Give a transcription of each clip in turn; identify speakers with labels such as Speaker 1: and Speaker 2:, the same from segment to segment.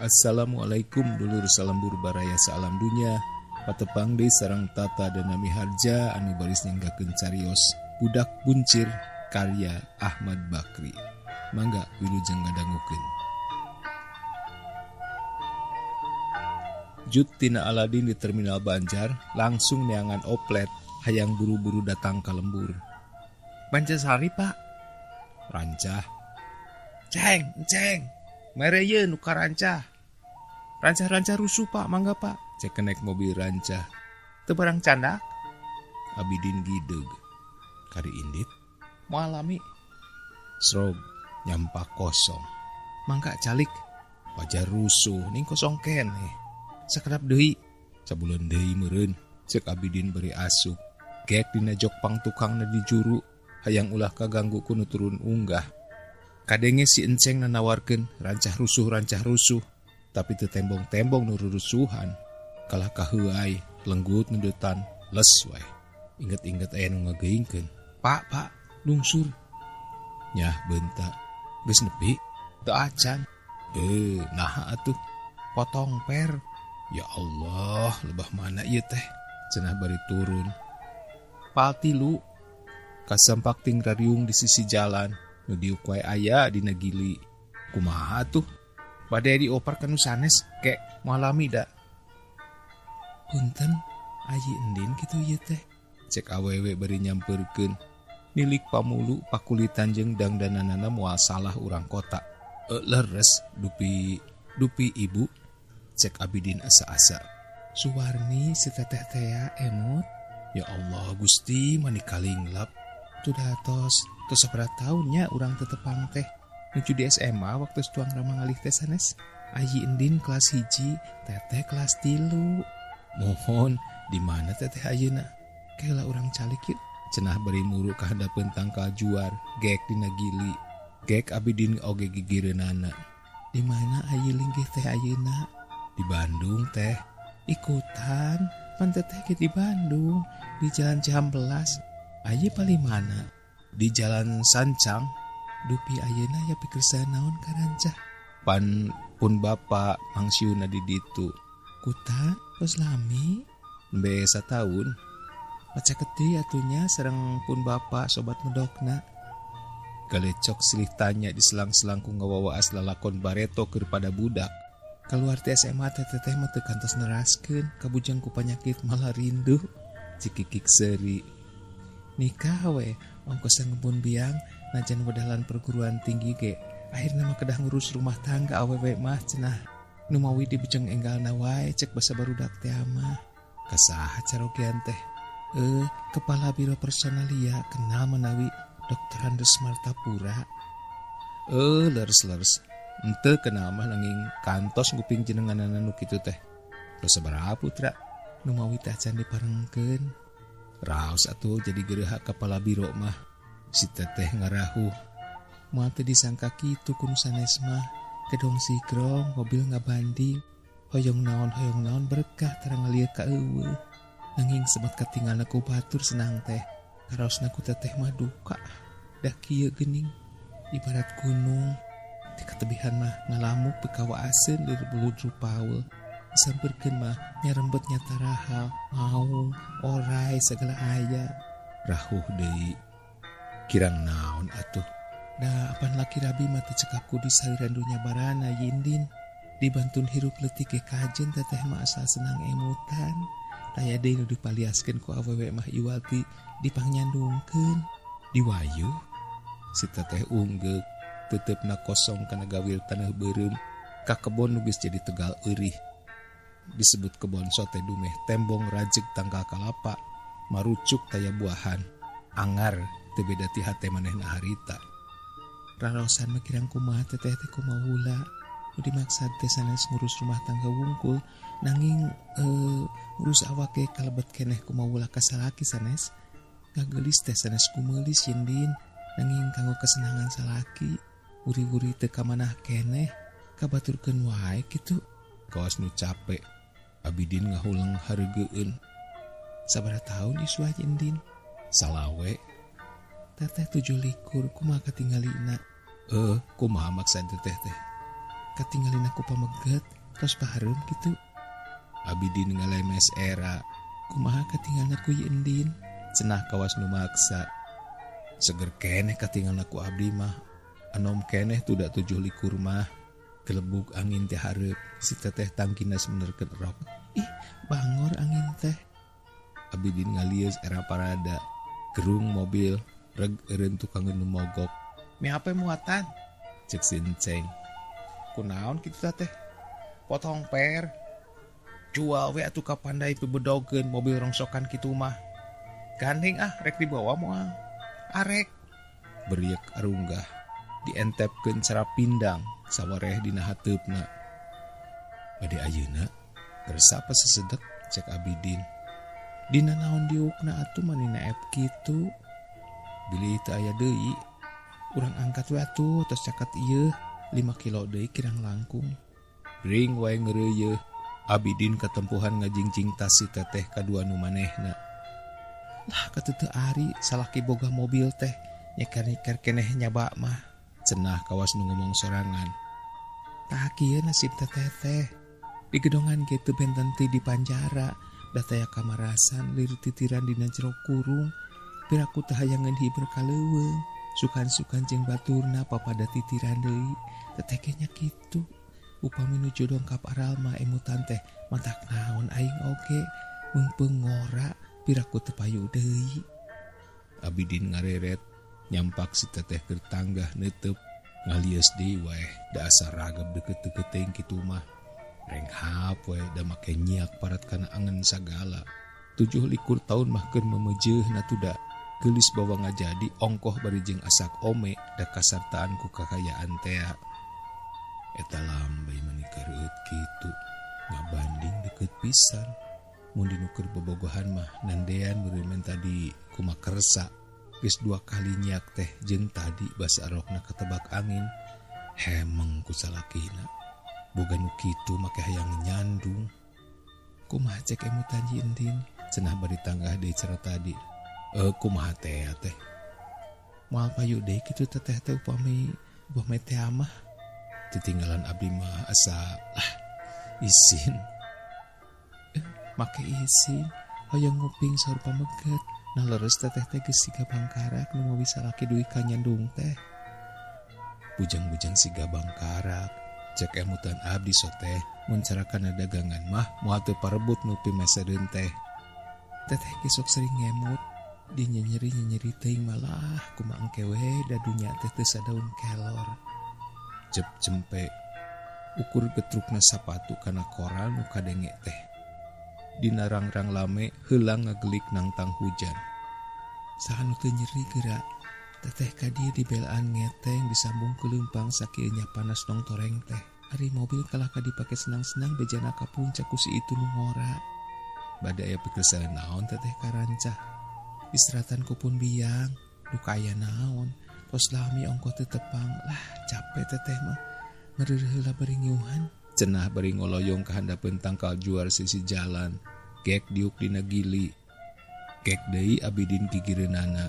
Speaker 1: Assalamualaikum dulur salembur baraya saalam dunya. Patepang deui sareng Tata dan Nami Harja anu baris nyanggakeun carios Budak Buncir karya Ahmad Bakri. Mangga wilujeng ngadangukeun. Jut tina Aladin di Terminal Banjar langsung neangan oplet hayang buru-buru datang ka lembur. Banjarsari, Pak. Rancah. Ceng, ceng. Mere ye nu karancah. Rancah-rancah rusuh, Pak, mangga, Pak. Cek kenek mobil rancah. Teu barang candak. Abidin gideg. Kari indit. Moal lami. Srog nyampak kosong. Mangga calik. Wajar rusuh ning kosong keneh. Sakedap deui. Sabulan deui meureun. Cek Abidin bari asup. Gek dina jok pang tukangna di juru. Hayang ulah kaganggu ku nu turun unggah. Kadenge si enceng nanawarkeun rancah rusuh. Tapi teu tembong-tembong nu rurusuhan. Kalah kaheuai, lenggut nundutan, les wae. Inget-inget aya nu ngageuingkeun. Pak, Pak, lungsur. Nyah beunta. Geus nepi? Teu acan. Naha atuh? Potong per. Ya Allah, lebah mana ieu teh? Cenah bari turun. Pal tilu. Kasampak ting rariung di sisi jalan. Nu diuk wae aya dina gili. Kumaha atuh? Bade dioper ka nu sanes ke moal lami da. Punten, ayi endin kitu ieu teh. Cek awewe bari nyampeurkeun. Nilik pamulu pakulitan jeung dangdananana moal salah urang kota. Leres dupi dupi ibu. Cek Abidin asa-asa. Suwarni si teteh tea emut. Ya Allah Gusti mani kalinglap. Tuh tos tos sabaraha taunnya urang tetepang teh. Nuju di SMA waktu tuang rama ngalih teh sanes. Ayi endin kelas 1, teteh kelas 3. Mohon di mana teteh ayeuna? Kela urang calik yeuh. Cenah bari muru ka handapeun tangkal juar, gek dina gili. Gek Abidin oge gigireunana. Di mana ayi linggih teh ayeuna? Di Bandung teh. Ikutan, pan teteh ge di Bandung, di Jalan Cihampelas. Ayi paling mana? Di Jalan Sancang. Dupi ayeuna ya pikersa naon karancah. Pan pun bapak mangsiuna di ditu. Kuta tos lami nembe sataun. Pacaketi atunya sareng pun bapak sobat medokna. Galecok silih tanya di selang-selang ku ngawawaas lalakon bareto keur pada budak. Kaluar ti SMA teh teteh mah teu kantos neraskeun kabujang ku panyakit malah rindu. Cikikik seuri. Nikah we ongkos ngebun biang najan wedalan perguruan tinggi ge akhirna mah kedah ngurus rumah tangga awewe mah cenah nu mawi dibejeng enggalna wae cek basa barudak teh mah. Kasaha carogean teh? Kepala Biro Personalia kenal menawi Dr. Andes Martapura. Leres-leres. Henteu kenal mah nanging kantos nguping jenenganana nu kitu teh. Terus sabaraha putra nu mawi teh acan diparengkeun. Raos atuh jadi gereha kepala biro mah. Si teteh ngarahuh. Moal teu disangka kitu ku nu sanes mah. Kedong sigrong mobil ngabanding. Hoyong naon berkah tara ngalieu ka eueuh. Nanging sebat katinggalna ku batur senang teh. Karaosna ku teteh mah duka. Dah kieu geuning ibarat gunung. Ti katebihan mah ngalamuk pikawaaseun lir bulud rupaul. Disampeurkeun mah nyarembet nyata rahal, maung, orai segala aya. Rahuh deui. Kirang naon atuh. Da apan laki rabi mah teu cekap ku di saliran dunya barana yindin. Dibantun hirup leutik ge kajen teteh mah asal senang emutan. Taya deui nu dipaliaskeun ku awewe mah iwal ti dipangyandungkeun. Diwayuh. Si teteh unggeuk teuteup kosong kana gawir taneuh beureum. Ka kebon nu geus jadi tegal eurih. Disebut kebon sote dumeh tembong rajeg tangkal kalapa marucuk taya buahan angar teu beda ti hate manehna harita. Raraosan mah kirang kumaha teteh teh kumaha nu dimaksad teh sanes ngurus rumah tangga wungkul nanging ngurus awak ge kalebet keneh kumaha ka salaki sanes. Ngageulis teh sanes kumeulis yendin nanging kanggo kesenangan salaki wuri-wuri teu kamanah keneh kabaturkeun wae kitu. Kawas nu capek Abidin ngahuleng hareugeun. Sabaraha taun isua yendin? Salawe. Teteh 27 kumaha katinggalina? Kumaha maksad teteh teh? Katinggalina ku pameget. Tos pahareum kitu. Abidin ngalemes era. Kumaha katingalna ku Yi Endin? Cenah kawas nu maksa. Seger keneh katingalna ku abdi mah. Anom keneh tuda 27 mah. Kelebuk angin teh hareup. Si teteh tangkinas menerkeun rok. Ih, bangor angin teh. Abidin ngalieus era parada. Gerung mobil, reg eureun tukang nu mogok. Mi hape muatan? Cek si Enceng. Kunaon kitu teh? Potong per. Jual we atuh ka pandai pibedogeun mobil rongsokan kitu mah. Gandeng ah rek dibawa moal. Arek. Beriek arunggah. Dientepkeun cara pindang sawareh dina hateupna. Bade ayeuna kersa apa sesedek cek Abidin. Dina naon diukna atuh mani naep kitu. Bilih teu aya deui. Urang angkat we atuh tos caket ieu 5 kilo deui kirang langkung. Bring wae ngeureuyeuh. Abidin katempuhan ngajingjing tas si teteh kadua nu manehna. Lah kateuteung ari salaki boga mobil teh nyeker-nyeker keneh nyaba mah. Cenah kawas nu ngomong sorangan. Tah kieu nasib teteh teh. Di gedongan ge teu benten ti di panjara, da taya kamarasan lir titiran dina jero kurung. Piraku teh hayangeun hiber ka leuweung. Sukan-sukan jeung baturna papada titiran deui. Teteh ge nya kitu. Upami nuju dongkap aral mah emutan teh matak naon aing oge meungpeung ngora piraku teu payu deui. Abidin ngareret nyampak si teteh keur tanggah neuteub ngalieus deui wae da asa ragab deukeut-deukeut teuing kitu mah. Renghap we da make nyiak parat kana angen sagala. 27 taun mah keur memejeuna tuda. Geulis bawa ngajadi ongkoh bari jeung asak ome da kasartaan ku kakayaan tea. Eta lambai mani kareueut kitu ngabanding deukeut pisan. Mun dinuker bobogohan mah nandean meureun tadi kumakersa. Geus 2 kali nyiak teh jeung tadi basa rokna ketebak angin. Hemeng ku salakina. Boga nu kitu make hayang nyandung. Kumaha cek emutan Yi Endin? Cenah bari tanggah deui cara tadi. Kumaha teh teh? Moal payu deui kitu teteh teh upami upami teh mah. Titinggalan abdi mah asa lah isin. Make isin hoyong nguping saur pameget. Nah leres teteh teh geus siga bangkarak nu mawi salaki duit ka nyandung teh. Bujang-bujang siga bangkarak. Cek emutan abdi soteh mun carakana dagangan mah moal teu parebut nu pimesedeun teh. Teteh ge sok sering ngemut di nyenyeri-nyenyeri teuing malah kumaha engke we da dunya teh teu sadaun kelor. Cep cempe ukur getrukna sapatu kana koral nu kadenge teh. Dina rang-rang lame heulang ngagelik nangtang hujan. Saha nu teu nyeri geura? Teteh ka dieu dibelaan ngeteng disambung ku leumpang sakieu nya panas nong toreng teh. Ari mobil kalah ka dipake senang-senang bejana ka puncak ku si itu nu ngora. Bade aya pikersana naon teteh karancah. Istratan ku pun biang, duka aya naon. Tos lami ongko teu tepang, lah capek teteh mah. Ngeureuh heula bari ngiuhan. Cenah bari ngoloyong ka handapeun tangkal juar sisi jalan. Gek diuk dina gili. Gek deui Abidin gigireunana.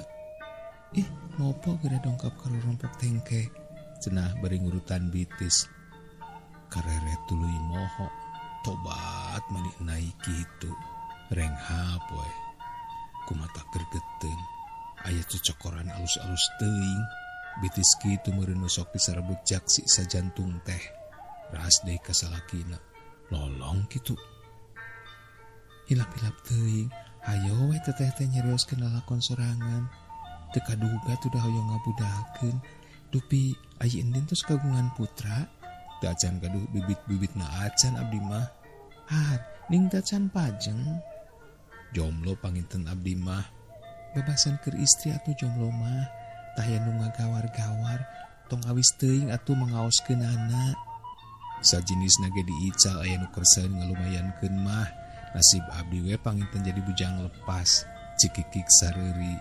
Speaker 1: Ih, mopo geura dongkap ka rorompok tengke. Cenah bari ngurutan bitis. Kareret tuluy moho. Tobat mani naik kitu. Renghap we. Kumata gergeteun. Aya cocokoran alus-alus teuing. Bitis kitu meureun nu sok disarebut jaksi sajantung teh. Ras deui ka salakina. Lolong kitu. Hilap-hilap teuing. Hayo we teteh teh nyarioskeun lalakon sorangan. Teu kaduga tuh dah hoyong ngabudalkeun. Dupi Ayi Endin tos kagungan putra. Teu acan gaduh bibit-bibitna acan abdi mah. Har, ning teu acan pajeng. Jomblo panginten abdi mah. Bebasan keur istri atuh jomblo mah. Tah aya nu ngagawar-gawar, tong awis teuing atuh mangaoskeunana. Sajinisna ge diical aya nu kerseun ngalumayankeun mah. Nasib abdi we panginten jadi bujang lepas. Cikikik sareuri.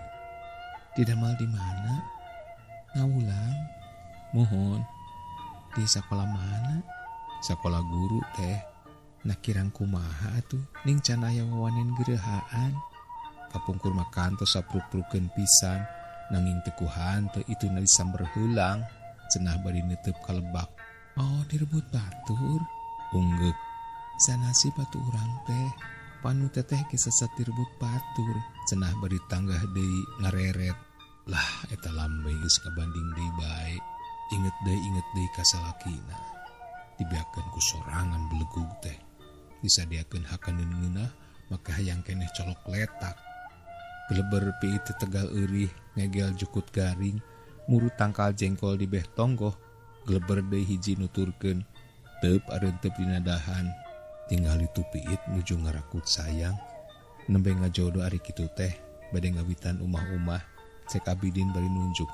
Speaker 1: Didamal di mana? Ngawulang. Mohon. Di sakola mana? Sakola guru teh. Nah kirang kumaha atuh ning can aya wawanen gereuhaan. Kapungkur mah kantos sapruk-prukeun pisan nanging teu kuhan teu ituna disamber heulang cenah bari neuteub ka lebak. Oh direbut batur. Unggeuk. Sanasi batu urang teh, panu teteh ge sesat direbut batur, cenah bari tanggah deui ngareret. Lah eta lambe geus kabanding deui bae. Inget deui ka salakina. Dibeakeun ku sorangan belegug teh. Disadiakeun hakaneun ngeunah, maka hayang keneh colok letak. Geleber piit ti tegal eurih, ngegel jukut garing, muru tangkal jengkol di beh tonggoh, geleber deui hiji nuturkeun, teup arenteup dina dahan. Tinggal itu piit nuju ngarakut sayang, nembe ngajodoh ari kitu teh, bade ngawitan umah-umah, cek Abidin bari nunjuk.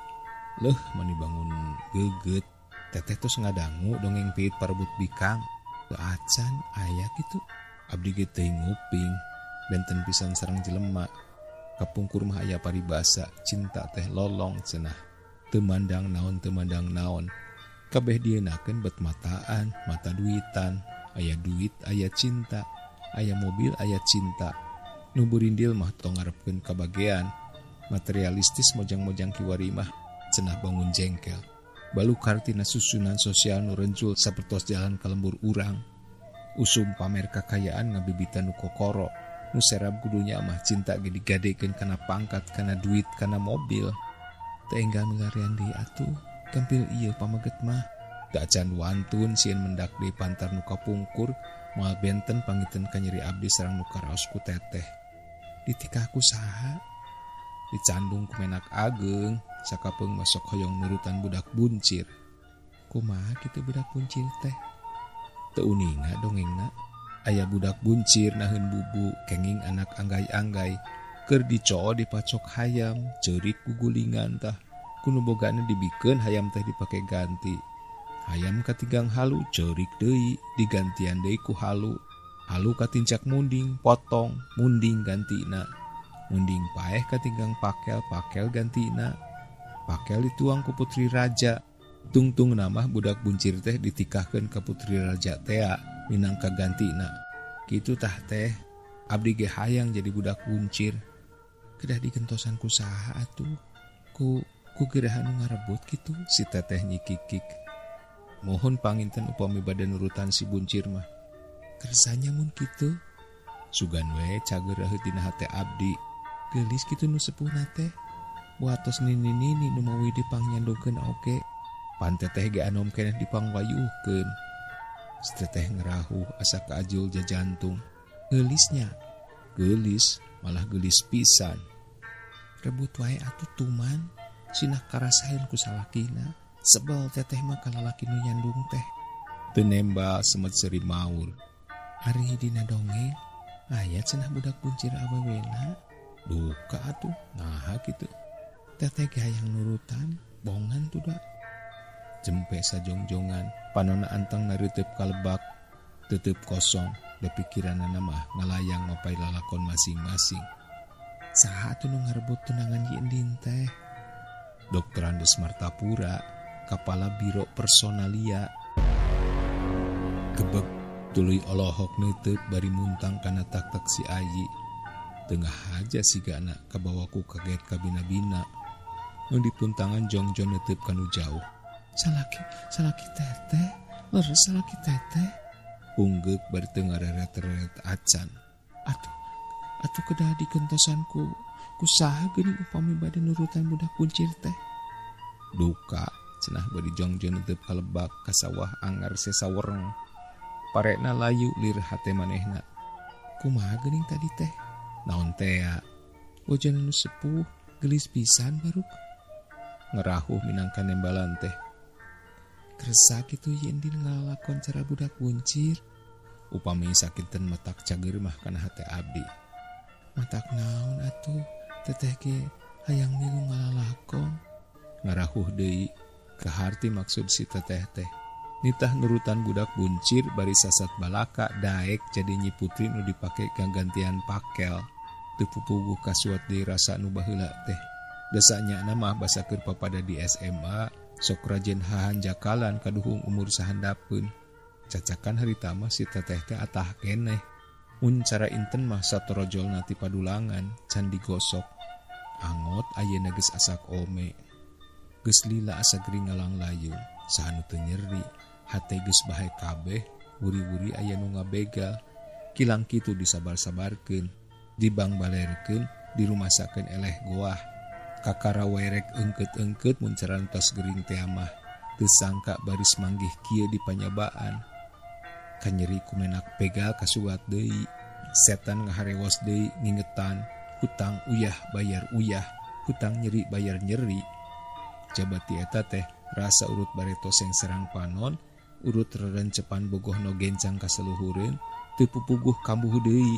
Speaker 1: Leuh mani bangun geget, teteh tos ngadangu dongeng piit parebut bikang. Teu acan aya kitu. Abdi ge teuing nguping, benten pisan sareng jelema. Kapungkur mah aya paribasa, cinta teh lolong cenah. Teu mandang naon, teu mandang naon. Kabeh dieunakeun bet mataan, mata duitan. Aya duit, aya cinta, aya mobil, aya cinta. Nu burindil mah tong ngarepkeun kabagean. Materialistis mojang-mojang kiwari mah cenah bangun jengkel. Balukar tina susunan sosial nu rencul sapertos jalan ka lembur urang. Usum pamer kakayaan ngabibitan nu kokoro. Nu serab kudunya mah cinta ge digadekeun kana pangkat, kana duit, kana mobil. Teu enggal milarian deui atuh, gampil ieu pameget mah. Teu acan wantun sieun mendak deui pantar nu kapungkur, moal benten pangiten ka nyeri abdi sareng nu karaos ku teteh. Ditikah ku saha? Dicandung ku menak ageung, sakapeung masok hoyong nurutan budak buncir. Kumaha kitu budak buncir teh? Teu uninga dongengna. Aya budak buncir naheun bubu, kenging anak anggai-anggai, keur dicoo dipacok hayam, ceurik gugulingan tah. Ku nu bogana dibikeun hayam teh dipake ganti. Hayam katigang halu ceurik deui, digantian deui ku halu. Halu katincak munding, potong, munding gantina. Munding paeh katinggang pakel, pakel gantina. Pakel dituang ku putri raja. Tungtung namah budak buncir teh ditikahkeun ka putri raja tea minangka gantina. Kitu tah teh, abdi ge hayang jadi budak buncir. Kedah digentosan ku saha atuh? Ku gerahan nu ngarebut kitu si teteh nyikikik. Mohon panginten upami bade nurutan si buncir mah. Kersanya mun kitu. Sugan we cager raheut dina hate abdi. Geulis kitu nu sepuhna teh. Buatos nini-nini nu mawi dipangyandongkeun oge. Pan teteh ge anom keneh dipangwayuhkeun. Si teteh ngerahuh asa kaajul jajantung. Geulisnya. Geulis, malah geulis pisan. Rebut wae atuh tuman. Sinah karasaeun ku salakina. Sebel teteh mah ka lalaki nu nyandung teh. Teu nembal semet seuri maur. Ari dina dongeng aya cenah budak buncir awewena. Duka atuh, naha kitu. Teteh ge hayang nurutan, bongan tuh da. Jempe sajongjongan, panona anteng nareuteub ka lebak, tetep kosong, da pikiranana mah ngalayang mapai lalakon masing-masing. Saha atuh nu ngarebut tunangan Yi Endin teh? Dokter Andes Martapura, Kepala Biro Personalia. Gebeg tuluy olohok neuteut bari muntang kana tak-tak si Ayi. Tengah haja sigana kabawa ku kaget kabina-bina. Nu dipuntangan jongjon neuteut kanu jauh. Salaki, salaki teteh, leres salaki teteh. Unggeuk bari teu ngareret-reret acan. Atuh, atuh kedah digentosan ku saha geuning upami bade nurutan budak buncir teh. Duka cenah bari jongjon neuteut ka lebak ka sawah anggar sesawereng. Parekna layu lir hate manehna. Kumaha geuning tadi teh? Naon tea? Bojona nu sepuh geulis pisan baruk. Ngerahuh minangka nembalan teh. Kersa kitu Yendin ngalalakon cara budak buncir. Upami sakinten matak cager mah kana hate abdi. Matak naon atuh teteh ge hayang milu ngalalakon. Ngarahuh deui kaharti maksud si teteh teh. Nitah nurutan budak buncir bari sasat balaka daek jadi Nyi Putri nu dipake gagantian pakel. Teu pupuguh kasuat deui rasa nu baheula teh. Desanya mah basa keur papada di SMA sok rajin hahanjakalan kaduhung umur sahandapeun. Cacakan harita mah si teteh teh atah keneh. Mun cara inten mah satorojolna ti padulangan can digosok. Angot ayeuna geus asak ome. Geus lila asa gering ngalanglayung, saha nu teu nyeri. Hate geus bahe kabeh, Wuri-wuri aya nu ngabegal. Kilang kitu disabar-sabarkeun, dibangbalerkeun, dirumasakeun eleh goah. Kakara wae rek eungkeut-eungkeut mun caran tos gering teh mah. Teu sangka baris manggih kieu di panyabaan. Kanyeri kumenak begal kasugat deui. Setan ngaharewos deui ngingetan, hutang uyah bayar uyah, hutang nyeri bayar nyeri. Jabati eta teh rasa urut bareto sengserang panon, urut rerencepan bogohno gencang kaseluhureun, teu pupuguh kambuh deui.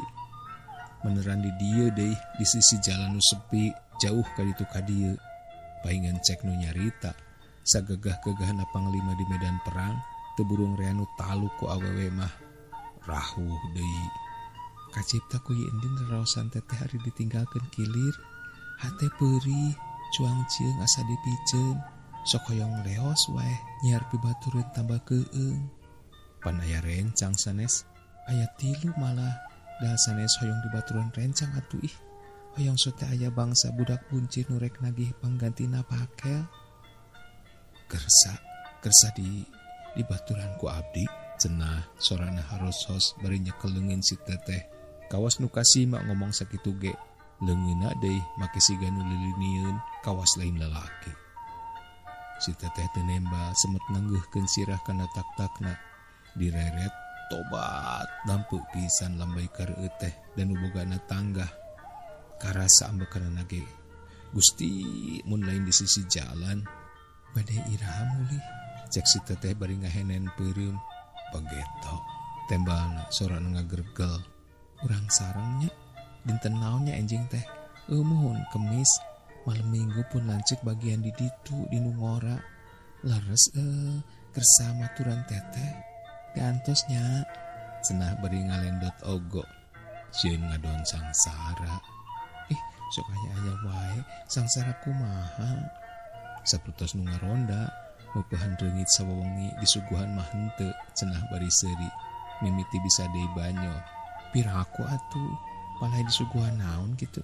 Speaker 1: Meneran di dieu deui di sisi jalan nu sepi, jauh ka ditu ka dieu. Paingan cek nu nyarita, sagegah-gegahna panglima di medan perang, teu burung rea nu taluk ku awewe mah. Rahuh deui. Kacipta ku Yi Endin raraosan teteh ari ditinggalkeun kilir, hate peurih, cuang cieung asa dipiceun, sok hoyong leos wae nyiar pibatureun tambah keueung. Pan aya rencang sanes, aya tilu malah da sanes hoyong dibaturan rencang atuh ih. Hoyong sote aya bangsa budak buncir nu rek nagih panggantina pakel. Kersa, kersa di dibaturan ku abdi, cenah sorana harosos bari nyekel leungeun si teteh. Kawas nu kasima ngomong sakitu ge, leungeunna deui make siga nu lilinieun kawas lain lalaki. Si teteh teu nembal semet nanggeihkeun sirah kana tak-takna. Direret tobat dampu pisan lambai kareueut teh dan nu bogana tanggah. Karasa ambekanana ge. Gusti mun lain di sisi jalan bade iraha mulih. Cek si teteh bari ngahenen peureum. Bageto tembalna sorana ngagergel. Urang sarengnya dinten naonnya enjing teh. Muhun kemis malam minggu pun lanceuk bagian di ditu di nu ngora. Leres kersa maturan teteh. Gantosnya cenah bari ngalendot ogo. Sieun ngadon sangsara. Ih, sok aya-aya wae sangsara kumaha. Sapertos nu ngaronda, meupehan reungit sawewengi disuguhan mah henteu cenah bari seuri. Mimiti bisa deui banyol. Piraku atuh palai disuguhan naon kitu.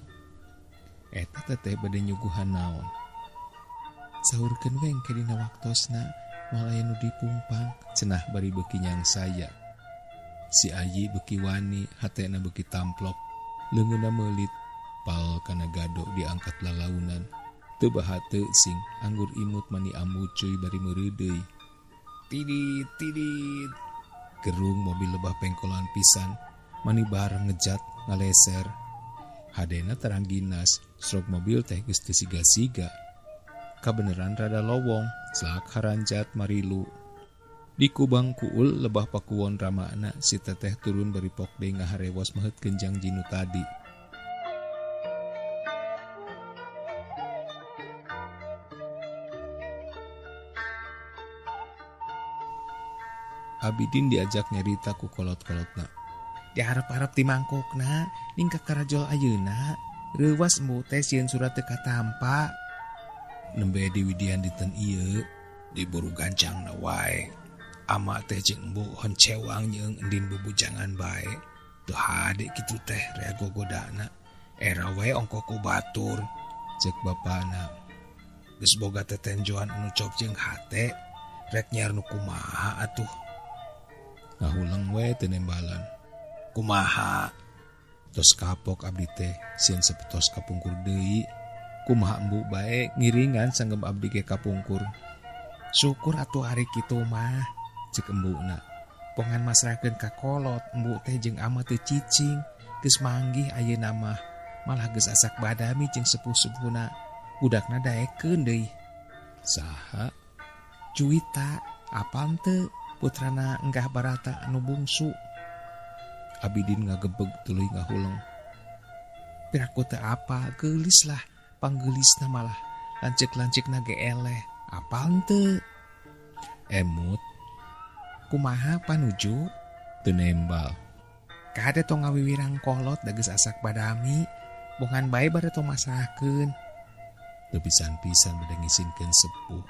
Speaker 1: Eta teteh bade nyuguhan naon. Sahurkeun we engke dina waktosna. Moal aya nu dipungpang cenah bari beuki nyangsaya. Si Ayi beuki wani, hatena beuki tamplok, leungeunna meulit, pal kana gado diangkat lalaunan. Teu baha teu sing anggur imut mani amucuy bari meureudeuy. Tidit tidit. Gerung mobil lebah pengkolan pisan, mani bareng ngejat ngaleser. Hadena terang ginas, strok mobil teh geus teu siga-siga. Kabeneran rada lowong, selak haranjat marilu. Di kubang kuul lebah pakuwon ramana si teteh turun bari pok deui ngaharewos meheutkeun jangji nu tadi. Abidin diajak nyarita ku kolot-kolotna. Diharap-harap ti mangkokna, ning kakarajol ayeuna, reuwas embu teh sieun surat teu katampa. Nembe diwidian dinten ieu, diburu gancangna wae. Ama teh jeung embu honcewang nyeung endin bubujangan bae. Teu hade kitu teh rea gogodana. Era wae ongko ku batur, ceuk bapana. Geus boga tetenjoan anu cop jeung hate, rek nyiar nu kumaha atuh. Ngahuleng we teu nembalan. Kumaha? Tos kapok abdi teh sieun sapetos kapungkur deui. Kumaha embu bae ngiringan sanggem abdi ge kapungkur. Syukur atuh ari kitu mah, ceuk embuna. Pongan masrahkeun ka kolot, embu teh jeung ama teu cicing, geus manggih ayeuna mah. Malah geus asak badami jeung sepuh-sepuhna. Budakna daekeun deui. Saha? Juwita, apal teu putrana Enggah Barata anu bungsu. Abidin ngagebeg tuluy ngahuleng. Piraku teu apal, geulis lah. Panggelisna malah lanceuk-lanceukna ge eleh. Apal teu? Emut. Kumaha panuju? Teu nembal. Kade tong ngawiwirang kolot da geus asak badami. Bongan bae bare tong masrahkeun. Teu pisan-pisan bade ngisinkeun sepuh.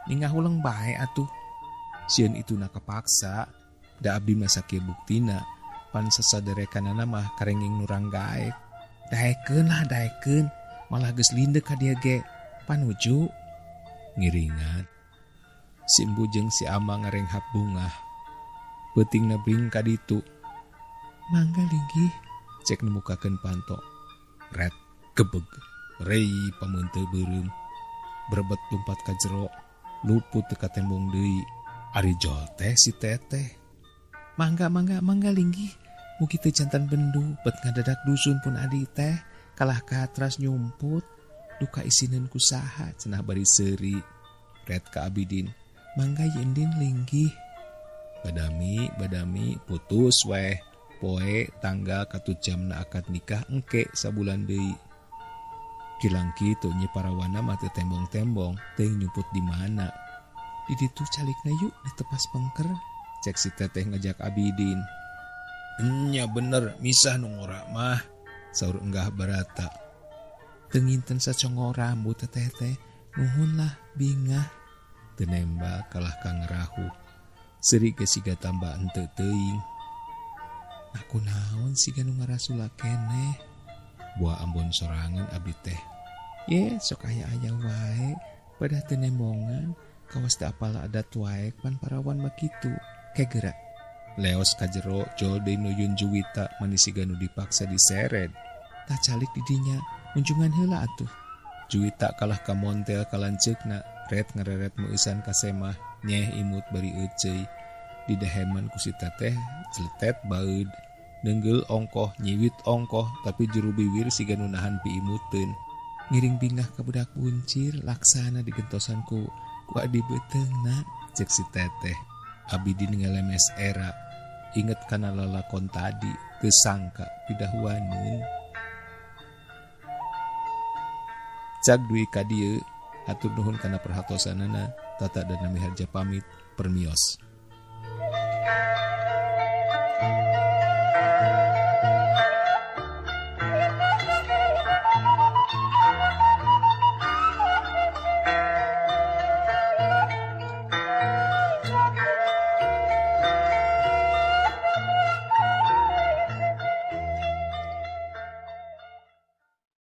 Speaker 1: Ning ngahuleng bae atuh. Sieun ituna kapaksa. Da abdi mah sakieu buktina. Pan sasaderekanana mah karenging nurang gaek. Daekeun lah daekeun. Malah geus lindek ka dieu ge. Panuju ngiringan. Si embu jeung si ama ngarenghap bungah. Peutingna bring ka ditu. Mangga linggih, cek nu mukakeun panto. Ret gebeg, rei pameunteul beureum. Brebet lumpat ka jero, luput teu katembong deui. Ari jol teh si teteh. Mangga mangga mangga linggih, mugi teu jantan bendu, bet ngadadak dusun pun adi teh, kalah katras nyumput. Duka isineun ku saha cenah bari seuri. Ret ka Abidin, mangga yendin linggih. Badami badami putus weh poe tanggal katu jamna akad nikah engke sabulan deui. Kilang kitu Nyi Parawana mah teu tembong-tembong, teuing nyumput di mana. Di ditu calikna yuk ditepas pengker, cek si teteh ngajak Abidin. Enya bener misah nu ngora mah, saur Enggah Barata. Teu nginten sacongor rambut teteh teh, nuhun lah bingah. Teu nembak kalah ka ngerahu. Seuri ge siga tambah henteu teuing. Aku naon siga nu ngarasula keneh. Buah ambon sorangan abdi teh. Ye, sok aya-aya wae, pedah teu nembongan, kawas teu apal adat wae pan parawan mah kitu. Kegera. Leos ka jero jol deui nuyun Juwita mani siga nu dipaksa diseret. Tah calik di dinya, unjungan heula atuh. Juwita kalah ka montel ka lanceukna, ret ngareret meueusan ka semah, nyeh imut bari euceuy. Didaheman ku si teteh celetet baeud. Nenggel ongkoh, nyiwit ongkoh, tapi juru biwir siga nu nahan piimuteun. Ngiring bingah ka budak buncir, laksana digentosan ku adi beuteungna, cek si teteh. Abidin ngelemes era, inget kana lalakon tadi, teu sangka pidahuaneun. Cag duwi ka dieu, hatur nuhun kana perhatosanana, Tata dan Nami Harja pamit, permios.